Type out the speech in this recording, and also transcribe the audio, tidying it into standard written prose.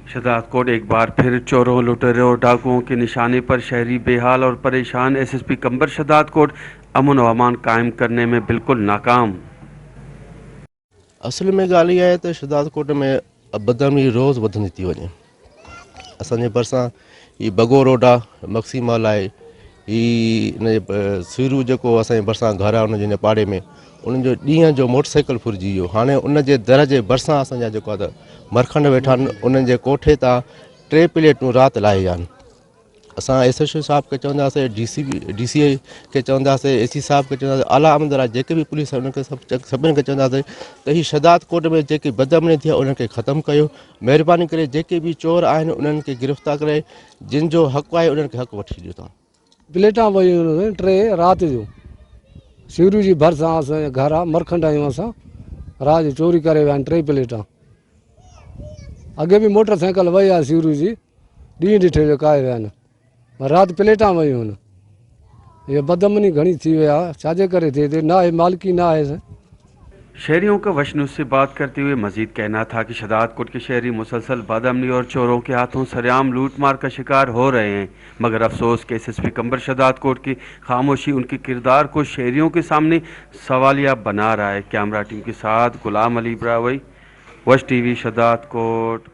शहजादकोट एक बार फिर चोरों, लुटेरों और डाकुओं के निशाने पर, शहरी बेहाल और परेशान। एसएसपी कंबर शहजादकोट अमन व अमान कायम करने में बिल्कुल नाकाम। असल में ॻाल्हि इहा आहे त शहजादकोट में बदअमनी रोज़ वधंदी थी वञे। असांजे भरिसां ही बगो रोड आहे, मक्सी महल आहे, ही हिन जे सीरू जेको असांजे भरिसां घर आहे, हुनजे हिन पाड़े में उन्हनि जो ॾींहं जो मोटरसाइकिल फुरिजी वियो। हाणे उन जे दर जे भरिसां असांजा जेको आहे त मरखंड वेठा आहिनि, उन्हनि जे कोठे तां टे प्लेटूं राति लाहे विया आहिनि। असां एस एच ओ साहब खे चवंदासीं, डी सी डी सी ए खे चवंदासीं, ए सी साहब खे चवंदासीं, आला अमलदार जेके बि पुलिस आहिनि उन्हनि खे सभु सभिनी खे चवंदासीं त ही शहजादकोट में जेकी बदअमनी थी आहे उन्हनि खे ख़तमु कयो। महिरबानी करे जेके बि चोर आहिनि उन्हनि खे गिरफ़्तार करे जिन जो हक़ आहे उन्हनि खे हक़ वठी ॾियो तव्हां। प्लेटां वयूं आहिनि टे राति जो, सीरू जी भरिसां असांजो घर आहे, मरखंड आहियूं असां, राति जो चोरी करे विया आहिनि टे प्लेटां। अॻे बि मोटरसाइकिल वई आहे सीरू जी, ॾींहुं ॾिठे जो काए विया आहिनि, पर राति प्लेटां वयूं आहिनि। इहा बदअमनी घणी थी वई आहे, छाजे करे थिए थी? न आहे मालिकी, न आहे। शहरियों का वशनुस से बात करते हुए मजीद कहना था कि शहजादकोट के शहरी मुसलसल बदअमनी और चोरों के हाथों सरेआम लूटमार का शिकार हो रहे हैं, मगर अफसोस के एसएसपी कंबर शहजादकोट की खामोशी उनके किरदार को शहरियों के सामने सवालिया बना रहा है। कैमरा टीम के साथ गुलाम अली ब्रावई, वश टीवी, शहजादकोट।